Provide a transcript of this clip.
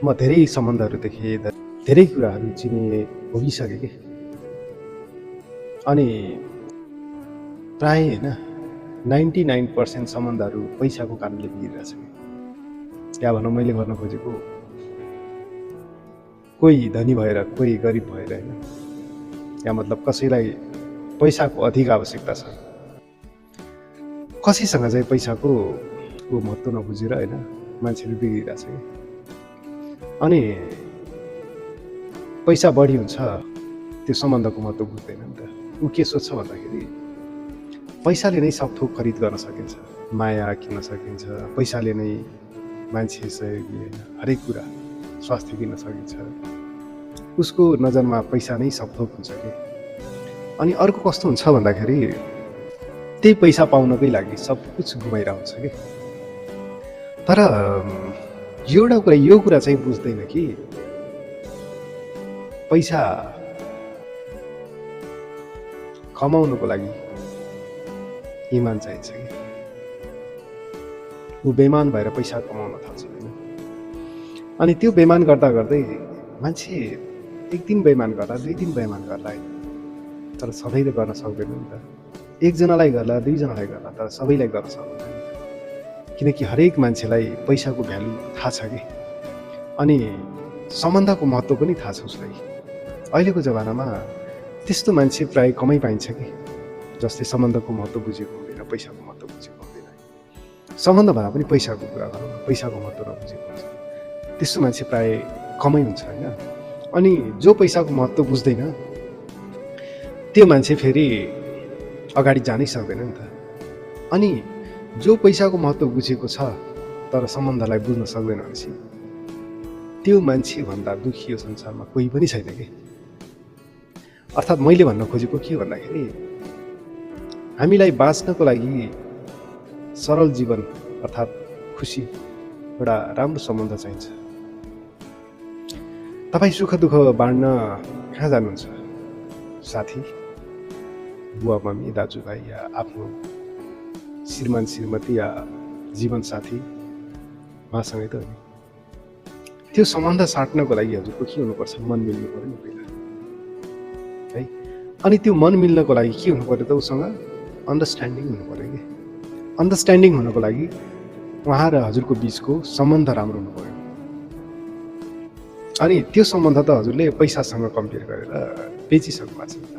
म धेरै सम्बन्धहरू देखेँ, धेरै कुराहरू चिने भोगिसकेँ कि। अनि प्राय होइन 99% सम्बन्धहरू पैसाको कारणले बिग्रिरहेछ कि। या भनौँ मैले भन्न खोजेको कोही धनी भएर कोही गरिब भएर होइन, या मतलब कसैलाई पैसाको अधिक आवश्यकता छ, कसैसँग चाहिँ पैसाको महत्त्व नबुझेर होइन मान्छेहरू बिग्रिरहेछ कि। अनि पैसा बढी हुन्छ त्यो सम्बन्धको महत्त्व बुझ्दैन नि त। ऊ के सोच्छ भन्दाखेरि पैसाले नै सब थोक खरिद गर्न सकिन्छ, माया किन्न सकिन्छ, पैसाले नै मान्छे सहयोगी होइन हरेक कुरा, स्वास्थ्य किन्न सकिन्छ। उसको नजरमा पैसा नै सब थोक हुन्छ कि। अनि अर्को कस्तो हुन्छ भन्दाखेरि त्यही पैसा पाउनकै लागि सब कुछ गुमाइरहेको हुन्छ कि। तर यो कुरा चाहिँ बुझ्दैन कि पैसा कमाउनुको लागि इमान चाहिन्छ कि। ऊ बेइमान भएर पैसा कमाउन थाल्छ होइन। अनि त्यो बेइमान गर्दा गर्दै मान्छे एक दिन बेइमान गर्ला, 2 दिन बेइमान गर्ला होइन, तर सधैँ त गर्न सक्दैन नि त। एकजनालाई गर्ला, 2 जनालाई गर्ला, तर सबैलाई गर्न सक्दैन। किनकि हरेक मान्छेलाई पैसाको भ्यालु थाहा छ कि। अनि सम्बन्धको महत्त्व पनि थाहा छ उसलाई। अहिलेको जमानामा त्यस्तो मान्छे प्राय कमै पाइन्छ कि जसले सम्बन्धको महत्त्व बुझेको हुँदैन, पैसाको महत्त्व बुझेको हुँदैन। सम्बन्ध भन्दा पनि पैसाको कुरा गरौँ न, पैसाको महत्त्व नबुझेको हुन्छ त्यस्तो मान्छे प्राय कमै हुन्छ होइन। अनि जो पैसाको महत्त्व बुझ्दैन त्यो मान्छे फेरि अगाडि जानै सक्दैन नि त। अनि जो पैसाको महत्त्व बुझेको छ तर सम्बन्धलाई बुझ्न सक्दैन भनेपछि त्यो मान्छे भन्दा दुखी यो संसारमा कोही पनि छैन कि। अर्थात् मैले भन्न खोजेको के भन्दाखेरि हामीलाई बाँच्नको लागि सरल जीवन अर्थात् खुसी एउटा राम्रो सम्बन्ध चाहिन्छ। तपाईँ सुख दुःख बाँड्न कहाँ जानुहुन्छ? साथी, बुवा मम्मी दाजुभाइ या आफ्नो श्रीमान श्रीमती या जीवन साथी उहाँसँगै त हो नि। त्यो सम्बन्ध साट्नको लागि हजुरको के हुनुपर्छ? मन मिल्नु पर्यो नि पहिला है। अनि त्यो मन मिल्नको लागि के हुनु पर्यो त? उसँग अन्डरस्ट्यान्डिङ हुनु पर्यो कि। अन्डरस्ट्यान्डिङ हुनको लागि उहाँ र हजुरको बिचको सम्बन्ध राम्रो हुनु पर्यो। अनि त्यो सम्बन्ध त हजुरले पैसासँग कम्पेयर गरेर बेचिसक्नु भएको छ नि त।